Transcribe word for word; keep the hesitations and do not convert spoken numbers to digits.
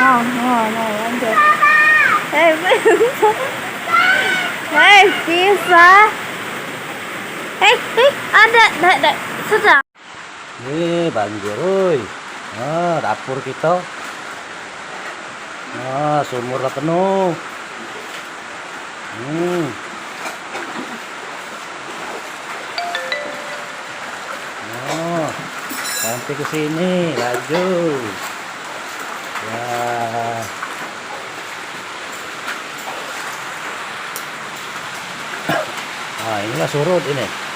Oh, no, no, lanjut. Eh, eh, bisa. Eh, eh, ada, ada, ada. Sudah. Eh, banjir, oi. Ah, dapur kita. Ah, sumur lah penuh. Hmm. Oh, sampai ke sini, laju. Wah. Ah, inilah surut ini.